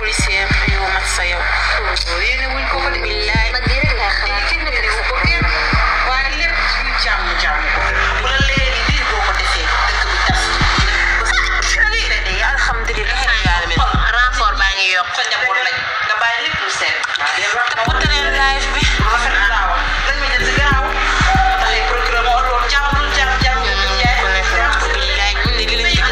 policier yow mat sa yow yéene wuñ ko de billaay man di rek lay xalaat kenn ne ko ko kenn waaye lépp ñu jàmm bu la leer yi lii boo ko defee dëkk bi tas alhamdulilah renfort baa ngi yokk sa njaboot lañ nga bàyyi lépp lu seet bu teree live bi rafet na lañ ma jël si garaaw ndax les procureur moo loolu jàmm billaay ñu ne li la ci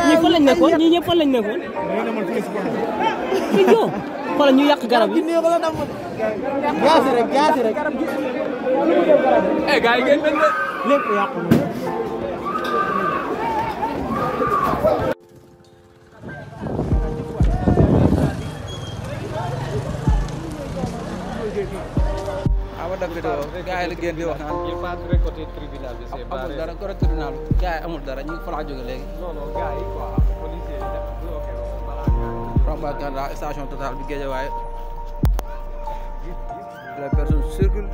ñii fan lañ nekkoon ñii ñëpp fan lañ nekkoon. fii joo xoolal ñu yàq garab yi. jaasi rek jaasi rek. gars yi ngeen mel ne lépp yàqu na. awa dagg do gaay la gën di wax naan il passe rek côté tribunal bi c'est amul dara ko tribunal gaay amul dara ñu fa la jóge léegi non non gaay quoi policier yi def bloqué romba ganda station Total bi Guédiawaye la personne circule.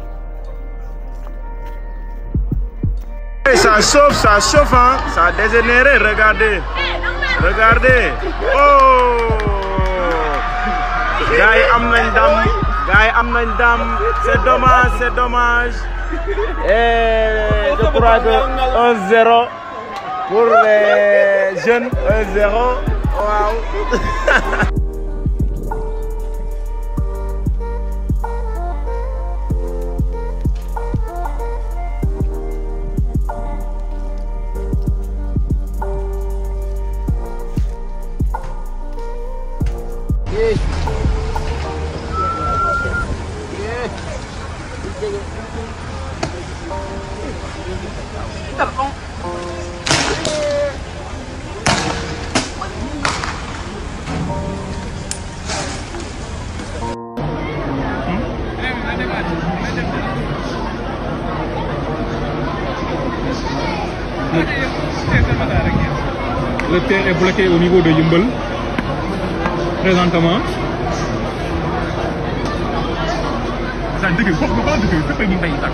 Ça chauffe hein, ça a dégénéré, regardez. Regardez. Oh! Gaay am nañ dam. Gaay am nañ dam, c'est dommage. Et je crois que 1-0 pour les jeunes, 1-0. Waouh. Le terre est bloqué au niveau de Yeumbeul présentement. Ça dëgg wax nga ba dëgg dafay ñu bay tak.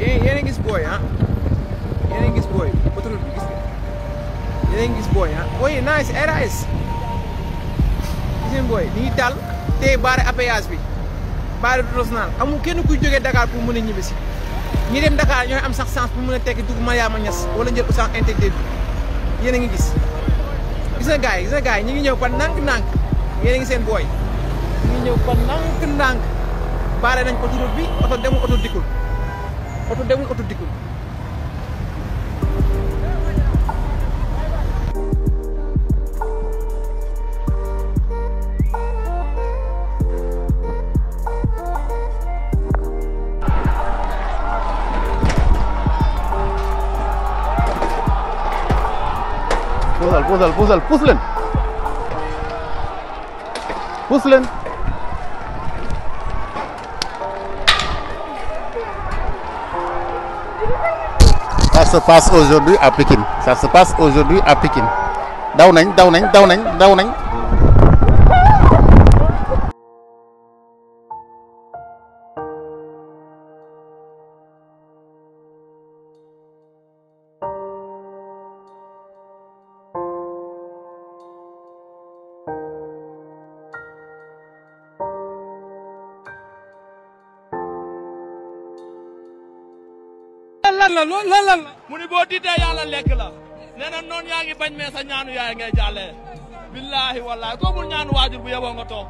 Yéen a gis booy ah yéen a gis booy autoroute bi gis nga yéen a ngi gis booy ah booy nice RAS gis ngeen booy dañuy taal tey baare APS bi baare national amul kenn kuy jógee Dakar pour mën a ñibbi si ñi dem Dakar ñooy am sax chance pour mën a tekki dugg Mariama Niass wala njël Ousmane intégré bi yéen a ngi gis na gars yi ñi ngi ñëw par ndànk-ndànk yéen a ngi seen booy ñi ngi ñëw par ndànk-ndànk baare nañ autoroute bi oto demul oto dikkul puusal puus leen ça se passe aujourd'hui à Pikine daw nañ lan la mu ni boo tiitee yàlla lekk la nee na noonu yaa ngi bañ mais sa ñaanu yaay ngay jàllee billahi wallahi ko mul ñaanu waajur bu yeboo nga toog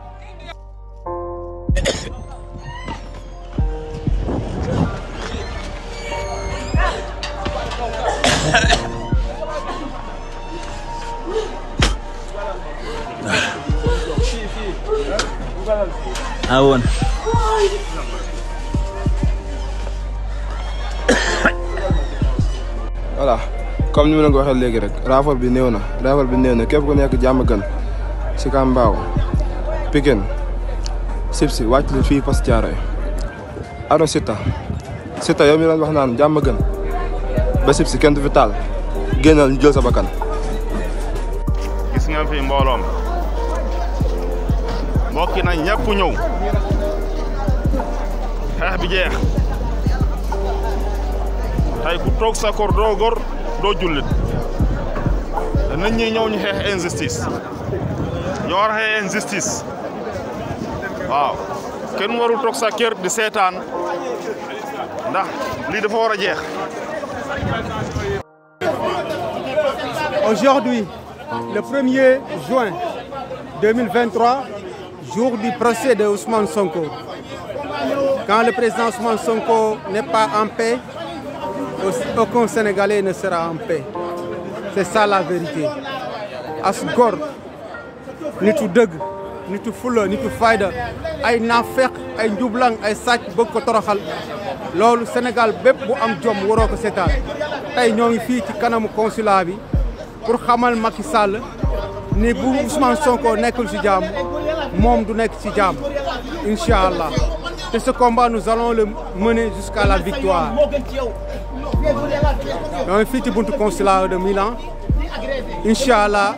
awon voilà comme ni ma leen ko waxee léegi rek raafal bi néew na képp ku nekk jàmm gën si Kambaaw Pikine Sipsi wàcc li fii Poste Thiaroye aro Sita yow mi leen wax naan jàmm gën ba Sipsi kenn du fi taal génnal ñu jël sa bakkan. gis nga fi mbooloom mbokki na ñëpp ñëw xeex bi jeex tey ku toog sa kor doo gor doo jullit nit ñi ñëw ñu xeex injustice ñoo war a xeex injustice waaw kenn warul toog sa kër di seetaan ndax lii dafa war a jeex. Aujourd'hui, le 1er juin 2023, jour du procès de Ousmane Sonko. Quand le président Ousmane Sonko n'est pas en paix, aucun Sénégalais ne sera en paix. C'est ça la vérité. As gor nitu dëgg nitu fula nitu fayda ay naafeq ay njublang ay sàcc bëgg ko toroxal loolu Sénégal bépp bu am jom waroo ko seetaan tey ñoo ngi fii ci kanamu consulat bi pour xamal Macky Sall ni bu Ousmane Sonko nekkul ci jàmm moom du nekk ci jàmm incha allah te ce combat nous allons le mener jusqu'à la victoire. ñoo ngi fii ci buntu consulat de Milan incha allah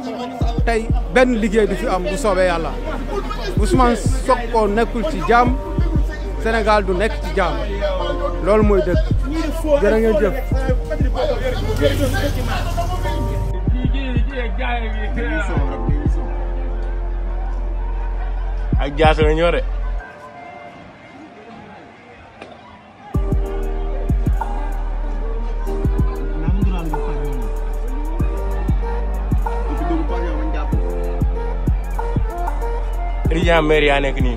tey benn liggéey du fi am bu soobee yàlla Ousmane Sonko nekkul ci jàmm Sénégal du nekk ci jàmm loolu mooy dëgg jërë ngeen jëf. ak jaase la ñoo de Rijan maire yaa nekk nii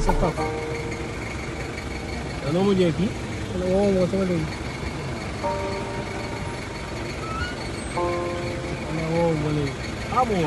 sa papa ano mo jeeki ano mo sama dum ano mo le amo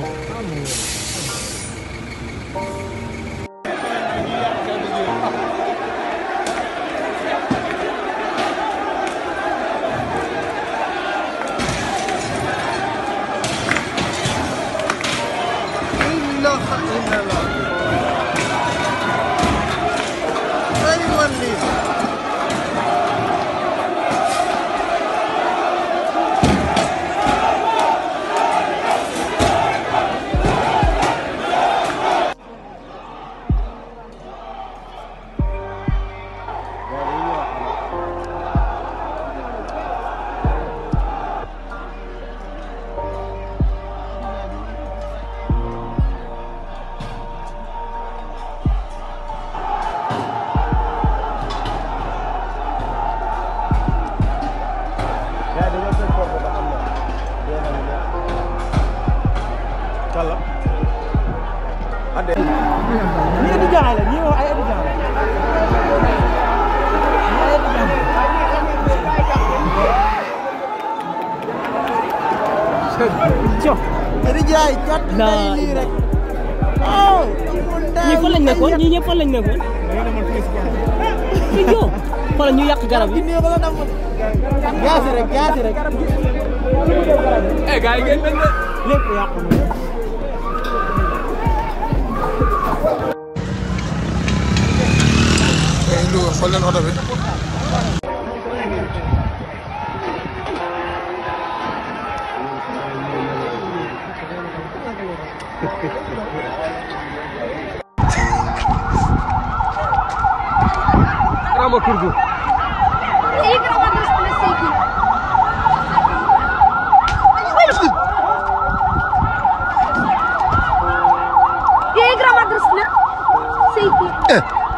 Rijaay jot day lii rek. ñii fan lañ nekkoon ñii ñëpp fan lañ nekkoon. fii joo xoolal ñu yàq garab yi. Gaasi rek. gars yi ngeen mel ne lépp yàqu na. xool leen oto bi. Rama Kurgu.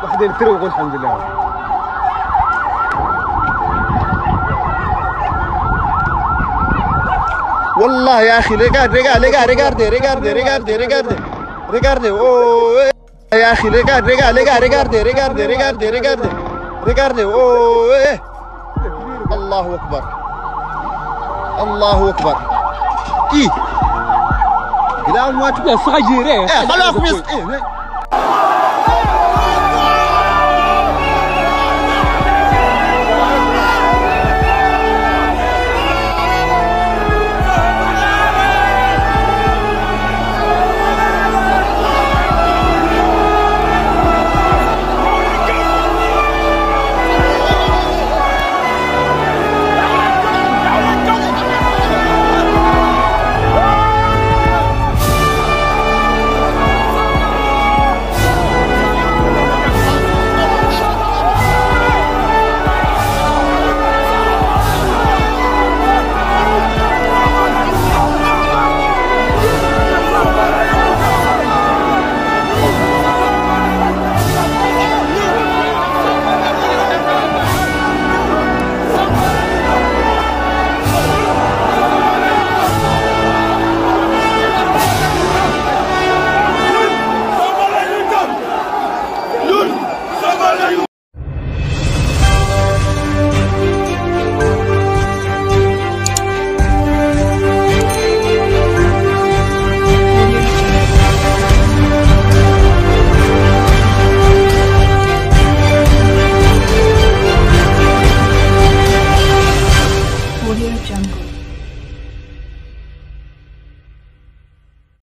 واحدين تروقوا الحمد لله. والله يا اخي regardez oh يا اخي regardez oh الله اكبر ايه لا ما تبغى صغير خلاص